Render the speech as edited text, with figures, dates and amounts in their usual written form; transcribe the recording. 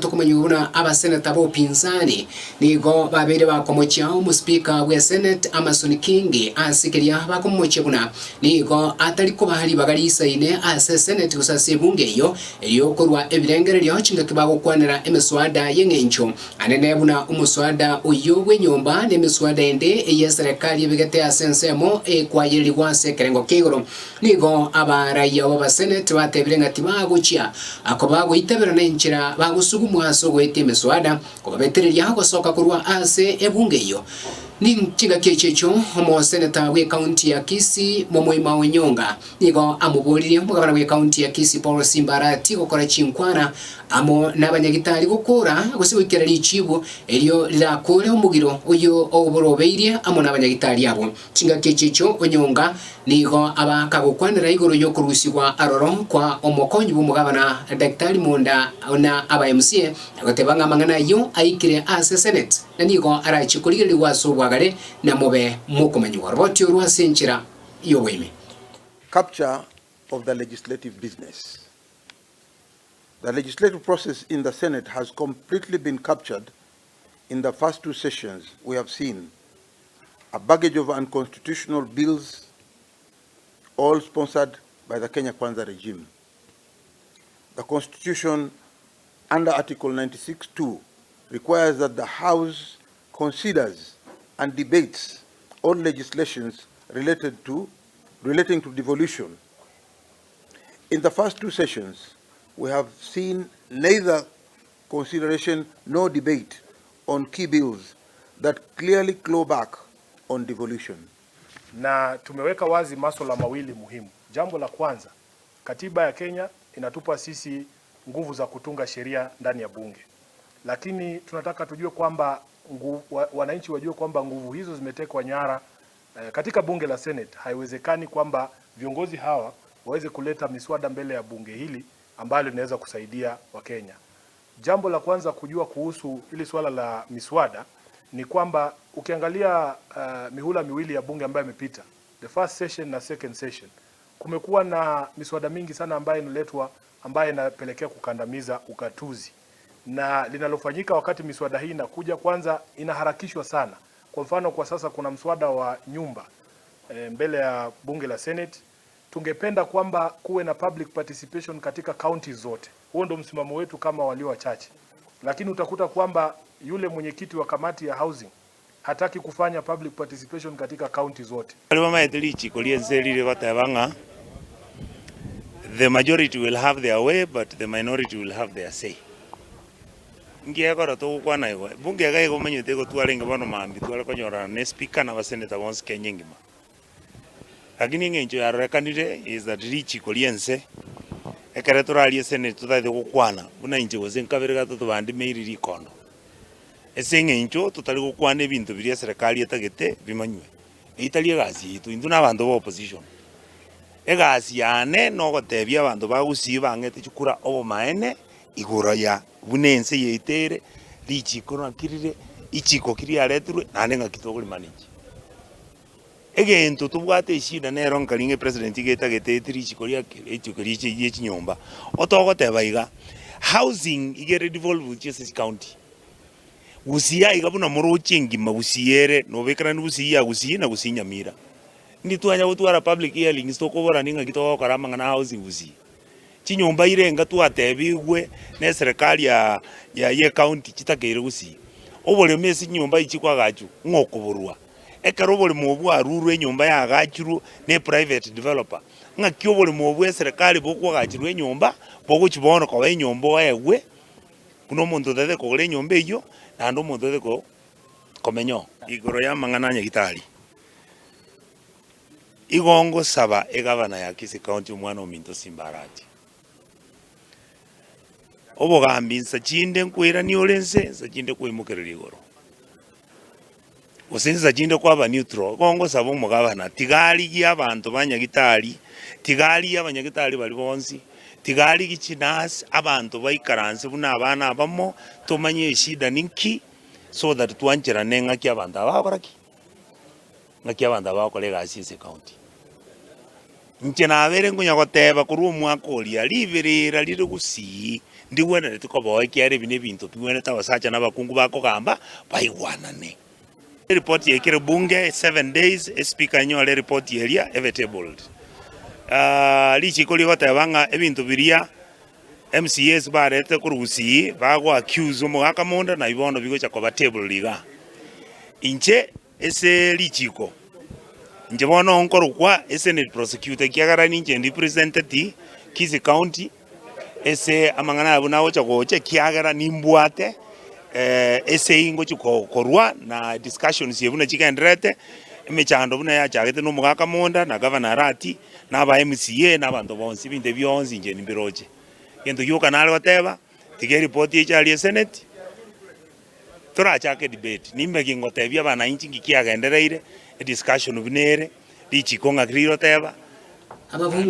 Tokomanyigwa buna abaseneta b'opinzani nigo babeire bakomochia omospeaker bw'esenate Amason Kingi ase keria bakomochia buna nigo atari kobaha ribaga riisaine ase esenate gose ase ebunge eyio erio korwa ebirengererio chingaki bagokwanera emeswada y'eng'encho anene buna omoswada oyio bw'enyomba na emeswada ende ey'eserekari ebegete ase ensemo ekwayererigwa ase ekerengo kia igoro. Nigo abaraiyo b'abaseneti batebire ng'a tibagochia koba goitabera nenchera bagosugumwa ase ogoetia emeswada, kobabetereria gosoka korwa ase ebunge eyio. Chingaki echio echio omoseneta bw'ekaunti ya Kisii Momoima Onyonga nigo amoboririe omogabana bw'ekaunti ya Kisii Paul Simba Arati gokora chinkwana amo nabanyagitari gokora gose goikera richibu erio rirakore omogiro oyio oborobeirie amo nabanyagitari abwo. Chingaki echio echio Onyonga Nigo aba kagokwanera igoro y'okorusigwa aroro kwa omokonyi bw'omogabana Daktari Monda na aba MCA na goteba ng'a amang'ana ayio aikire ase Senate na nigo arachie korigererigwa ase obwagare na mobe mokomanyigwa oroboti orwo ase enchera y'oboime. Capture of the legislative business. The legislative process in the Senate has completely been captured in the first two sessions we have seen a baggage of unconstitutional bills all sponsored by the Kenya Kwanza regime. The Constitution under Article 96.2 requires that the House considers and debates all legislations related to, relating to devolution. In the first two sessions, we have seen neither consideration nor debate on key bills that clearly claw back on devolution. Na tumeweka wazi masuala mawili muhimu. Jambo la kwanza, katiba ya Kenya inatupa sisi nguvu za kutunga sheria ndani ya bunge, lakini tunataka tujue kwamba wananchi wajue kwamba nguvu hizo zimetekwa nyara eh, katika bunge la Senate. Haiwezekani kwamba viongozi hawa waweze kuleta miswada mbele ya bunge hili ambalo linaweza kusaidia Wakenya. Jambo la kwanza kujua kuhusu hili swala la miswada ni kwamba ukiangalia uh, mihula miwili ya bunge ambayo imepita, the first session na second session, kumekuwa na miswada mingi sana ambayo inaletwa ambayo inapelekea kukandamiza ugatuzi, na linalofanyika wakati miswada hii inakuja, kwanza inaharakishwa sana. Kwa mfano, kwa sasa kuna mswada wa nyumba e, mbele ya bunge la Senate. Tungependa kwamba kuwe na public participation katika county zote. Huo ndo msimamo wetu kama walio wachache, lakini utakuta kwamba yule mwenyekiti wa kamati ya housing hataki kufanya public participation katika county zote. Baria bamaete richiko ri'ense rire goteba ng'a the majority will have their way but the minority will have their say. Ngiekora togokwana igo, bunge iga igo omanyete igo twarenge bono mambia tware konyorana na espika na abaseneta bonsi Kenya engima. Lakini eng'encho yarorekanire is that richiko ri'ense, ekere torarie esenate totagete gokwana, buna inche gose nkabere gatato bandimeiri rikondo, ase eng'encho totari gokwana ebinto biria eserekari etagete bimanywe. Eyio tari egasi yaito, intwe na abanto ba opposition. Egasi yane nogotebia abanto ba Gusii bang'ete chikura obomaene igoro ya buna ense yaito ere, richiko naki rire, ichiko ki riaretirwe, naende ng'aki tokorimanage. Egento tobwate eshida nero nkari ng'a epresident iga etagete eti richiko ria richiko rie chinyomba. Otogoteba iga, housing iga ere devolved gochia ase chicounty. Gusii aiga buna moroche engima Gusii ere, nobekerani Gusii ya Gusii na Gusii Nyamira. Ndi twanya gotwara public hearings tokoborani ng'aki togokora amang'ana a housing Gusii. Chinyomba ire enga twatebigwe na eserekari ya ya ecounty chitakeire Gusii. Oboremo ase chinyomba echi chikwagachwa ng'a okoborwa. Ekero oboremo obwo bwarurwe enyomba yaagachirwe ne private developer, ng'aki oboremo obwo eserekari bokwagachirwa enyomba, bogochia bono koba enyomba oegwe, buna omonto otagete kogora enyomba eyio, naende omonto otagete ko komenya oo. Igoro y'amang'ana a Nyagitari, igo ngosaba egavana ya Kisii County omwana ominto Simba Arati, obogambi nsa chinde nkoirania ore nse, nsa chinde kwaimokereria igoro. Gose insa chinde kwaba neutral, igo ngosaba omogabana, tiga arigie abanto ba nyagitari, tiga arigie abanyagitari baria bonsi, tiga arigie chinurse, abanto baikaranse buna abana abamo, tomanye eshida ninki, so that twancherane ng'aki abanto aba bagokora ki? Ng'aki abanto aba bagokora egasi ase ecounty. Inche nabeire nkonya goteba korwa omwaka oria, riberera rire gusii, Ndigwenereti koboa ekiagera ebi nebinto bigwenerete abasacha na abakungu bakogamba baigwanane. Eripoti yaikire bunge 7 days, espika enyore eripoti eria ebe tabled. Richiko rigoteba ng'a ebinto biria MCAs barete korwa Gusii bago accuse omogaka monda nabio bono bigocha koba tabled igaa. Inche ase richiko, inche bono nkorokwa esenate prosecutor ekiagera ninche ndipresenteti Kisii County ase amang'ana aya buna agocha gocha ekiagera nimbwate esegi ngochia korwa na discussions eye buna chigendererete, emechando buna yachagete na omogaka monda na gavana Arati, na aba MCA na abanto bonsi ebinto ebi bionsi inche nimbiroche. Egento gioka nare goteba, tiga eripoti eche aria eseneti, torachake edebate, nimbe gingotebia abananchi nki kiagendereire, ediscussion buna ere, richiko ng'aki riroteba. Ababunge.